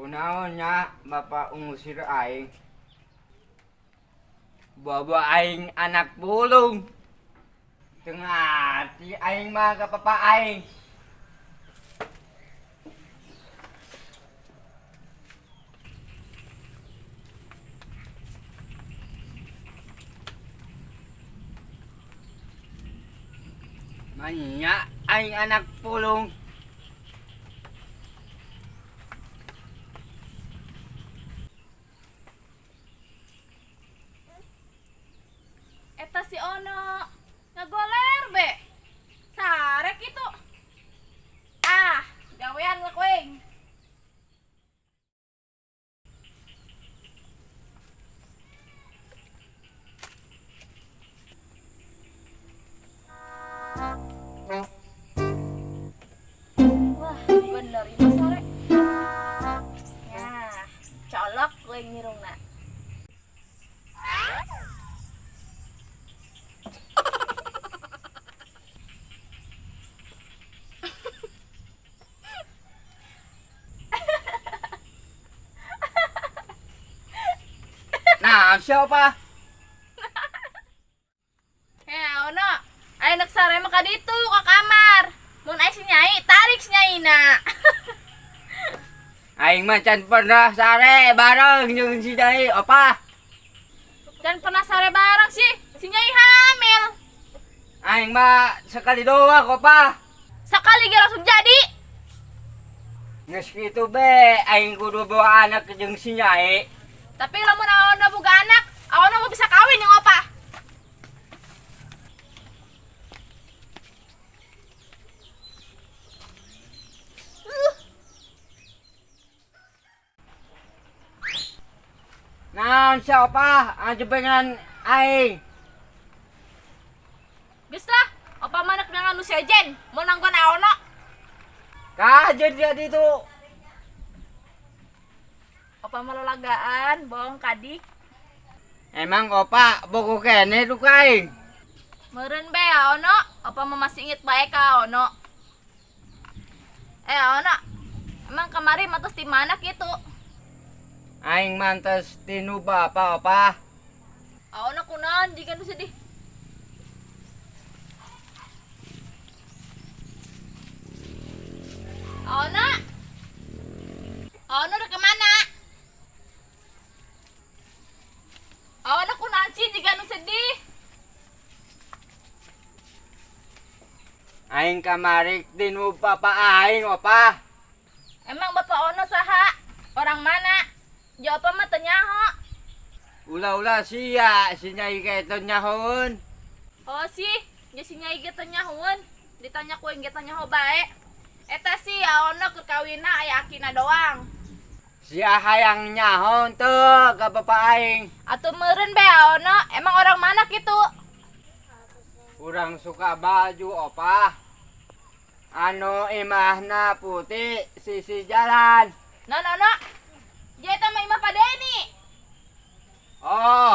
Kunaon nya bapak ngusir aing. Bawa aing anak bulung. Teu ngarti aing mah ka papa aing. Manya aing anak pulung. Eta si Ono ngagoler be. Sare kitu. Ah, gawean lah kuing. Wah, bener ini sore. Nah, colok kuing nyirungna. Nah, siapa? Hei, Ono, ayo nak sare mah ka ditu ka kamar. Mun aya si Nyai, tarik si Nyaina. Aing mah can pernah sare bareng jeung si Nyai, opa. Can pernah sare bareng sih, si Nyai hamil. Aing mah sekali doang, opa. Sekali ge langsung jadi. Geus kitu be, aing kudu bawa anak jeung si Nyai. Tapi lamun Aona boga anak, Aona mau bisa kawin jeung opa. Naon siapa? Ngajebengan aing. Geus lah, opa mah nek dengan nu sejen, mau nanggon Aona. Kajeun dia ditu. Opa mah lolagaan, bohong kadik. Emang opa bogo kene tuh ka aing. Meureun be Aono, opa mah masih inget bae ka Aono. Aono, emang kamari matos di mana kitu? Aing mantes tinu bapa opa. Aono kunaon jiga nu sedih. Aono. Aono udah kemana? Aono kunaon sih jiga nu sedih? Aing kamari tinu bapa aing opa. Emang bapak Ono saha? Orang mana? Jawab mah teu nyaho. Ulah-ulah sia si Nyai ge teu nyahoeun. Oh sih, nya si Nyai ge teu nyahoeun. Ditanya ku aing ge teu nyaho bae. Eta sih Aono keur kawinna aya akina doang. Sia hayang nyaho teu ka bapa aing. Atuh meureun be Aono, emang orang mana kitu? Urang suka baju opa. Anu imahna putih sisi jalan. No no no. Dia eta mah imah Pak Deni. Oh.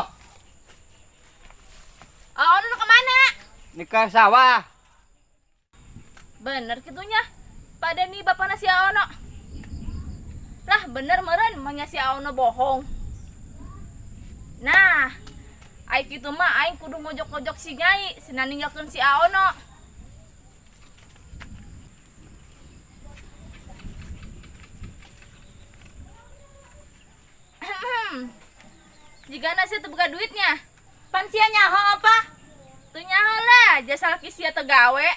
Aono nu kemana? Nikah sawah. Bener kitunya. Pak Deni bapana si Aono. Lah bener meureun mah nya si Aono bohong. Nah, ai kitu mah aing kudu ngojok-ngojok si Nyai, sina ninggalkeun si Aono. Jigana sia teu boga duitnya. Pan sia nyaho apa? Teu nyaho lah, jasa laki sia teu gawe.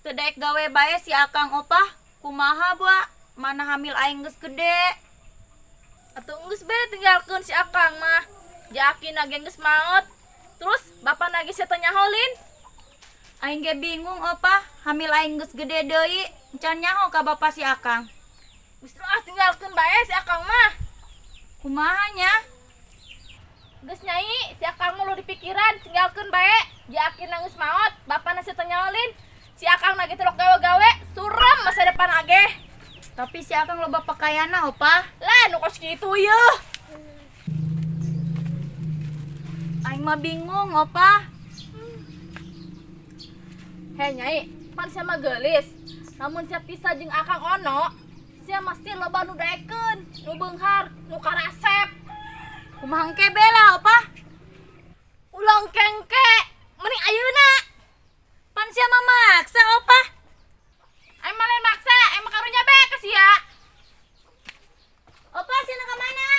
Teu daek gawe bae si Akang opa. Kumaha bua? Mana hamil aing geus gede. Atuh geus be tinggalkeun si Akang mah. Yakin ge geus maot. Terus bapak nage sia teu nyaholin. Aing ge bingung opa, hamil aing geus gede deui, encan nyaho ka bapak si Akang. Geus ah tinggalkeun bae si Akang mah. Kumaha nya? Geus Nyai, si Akang mah lu dipikiran, tinggalkeun bae. Yakin geus maot, bapana sia teu nyaholin. Si Akang nage teu gawe-gawe, suram masa depan age. Tapi si Akang loba pakaianna opa. Lah nu kos kitu yeuh. Aing mah bingung opa. Hei Nyai, pan sia mah geulis. Lamun sia pisah jeung Akang Ono, Sia mesti loba nu daekeun, nu beunghar, nu karasep. Kumaha engke be lah, Opah? Ulah engke-engke, mending ayeuna. Pan sia mah maksa, Opah. Aing mah lain maksa, aing mah karunya be ka sia. Opah, sia ka mana?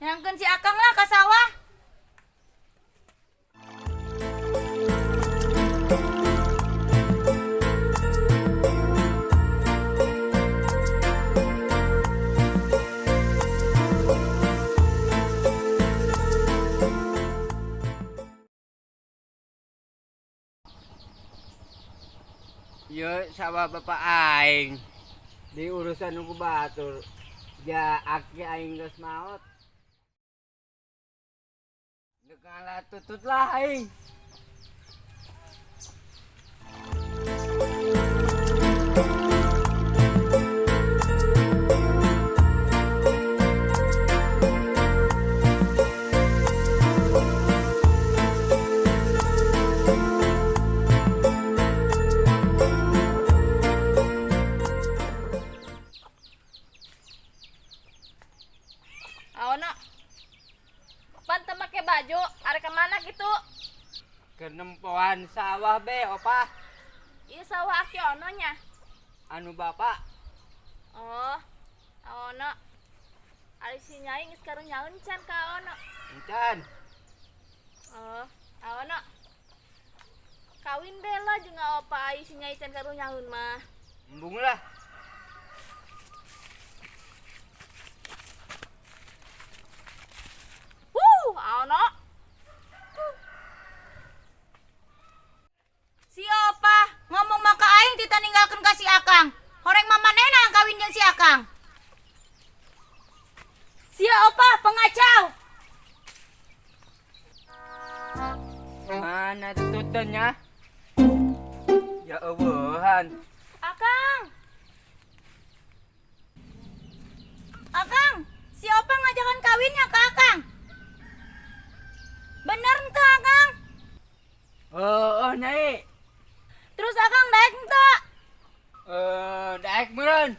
Nyangkeun si Akang lah ka sawah. Ieu sawah bapak aing. Di urusan ku batur. Ja aki aing geus maot. Deuk ngalah tutut lah aing. Aono. Pan teu make baju, arek ka mana gitu? Kenempoan sawah be, Opah. Ieu sawah aki Ono nya. Anu bapak. Oh, Ono. Ari si Nyai geus karunyaeun can ka Ono. Encan. Oh, Ono. Kawin be lah jeung Opa ai si Nyai can karunyaeun mah. Embung lah. Wuh, Ono. Si Opah ngomong maka aing tita ninggalkeun ka si Akang. Horeng mamanehna kawin jeung si Akang. Si Opah pengacau. Mana tututannya? Ya eueuhan. Akang. Akang, si Opah ngajakan kawinnya ke Akang. Bener ente Akang? Heeh, Nyai. Terus Akang daek ente? Daek meureun.